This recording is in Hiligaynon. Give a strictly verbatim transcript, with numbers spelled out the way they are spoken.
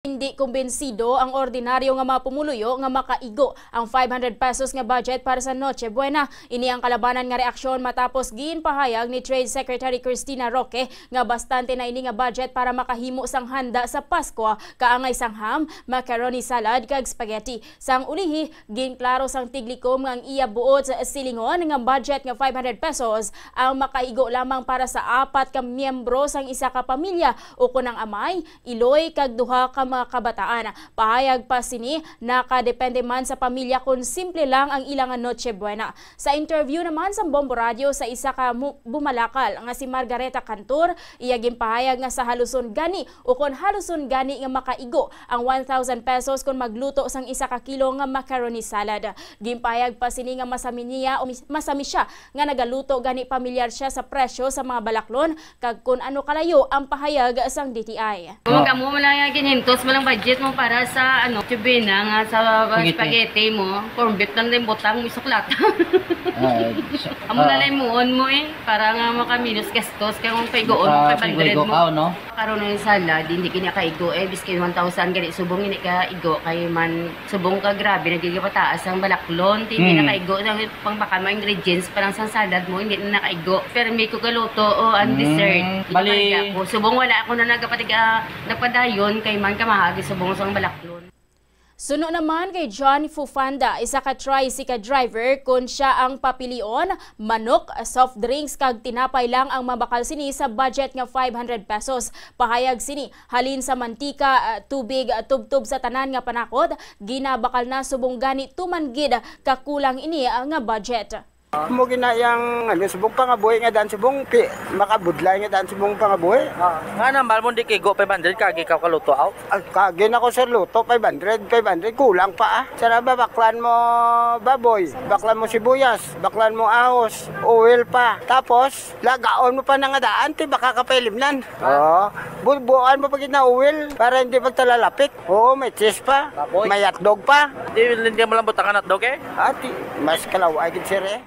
Hindi kumbinsido ang ordinaryo nga mga pumuluyo nga makaigo ang five hundred pesos nga budget para sa Noche Buena. Ini ang kalabanan nga reaksyon matapos ginpahayag ni Trade Secretary Christina Roque nga bastante na ini nga budget para makahimo sang handa sa Paskwa, kaangay sang ham, macaroni salad, kag spaghetti. Sang ulihi, ginklaro sang tiglikom nga ang iya buot silingon nga budget nga five hundred pesos ang makaigo lamang para sa apat ka miyembro sang isa ka pamilya, ukon ang amay, iloy, kag duha ka mga kabataan. Pahayag pa sini, nakadepende man sa pamilya kon simple lang ang ila nga Noche Buena. Sa interview naman sa Bombo Radio sa isa ka mu-, bumalakal nga si Margareta Cantor, iya ginpahayag nga sa haluson gani ukon haluson gani nga makaigo ang one thousand pesos kon magluto sang isa ka kilo nga macaroni salad. Ginpahayag pa sini nga masami niya o mis-, masami siya nga nagaluto gani pamilyar siya sa presyo sa mga balaklon kag kun ano kalayo ang pahayag sang D T I. Kung kamo man lang ginhintos mo lang budget mo para sa, ano, tubina nga sa Spaghetti. Spaghetti mo, corned beef lang din butang mo sa plata. Ah, so, Amo na ah. lang muon mo eh, para nga makaminos gastos, kay kung paigoon mo, Maka-, five hundred paigo mo. Ka, no? Karon ang salad, hindi kini kaigo eh, biskay one thousand gani subong hindi ka igo kay man subong ka grabe nagigipataas ang balaklon, hindi na Hmm. kaigo ang pang baka mga ingredients parang sa salad mo, hindi na nakaigo. Pero may ko galuto o ang Mm, dessert. Hindi bali pa ako. Subong wala ako na nagapatiga nagpadayon kay man kamahagi subong sang balaklon. Suno naman kay John Fufanda, isa ka tricycle driver, kun siya ang papilion, manok, soft drinks, kag tinapay lang ang mabakal sini sa budget nga five hundred pesos. Pahayag sini, halin sa mantika, ah, tubig, ah, tubtob sa tanan nga panakot, ginabakal na subong gani tuman gid kakulang ini, ah, nga budget. Mo gina yang, ano, subong pangabuhi nga daan subong pi-, makabudlay nga daan subong pangabuhi. Ah, nga nambal mo di kigo five hundred kagi ka kaluto out? Ah, kagi na ko, sir, luto, five hundred, five hundred, kulang pa, ah. Sara ba, baklan mo baboy, baklan mo sibuyas, baklan mo ahos, oil pa. Tapos, lagaon mo pa na nga daan, ti baka ka pailimnan. Oo. Bubuan mo pa gid na oil para hindi magtalalapik. Oo, may cheese pa, Baboy. May hotdog pa. Di, hindi mo lang butangan hotdog eh? Ati, mas kalaway gid, sir, eh.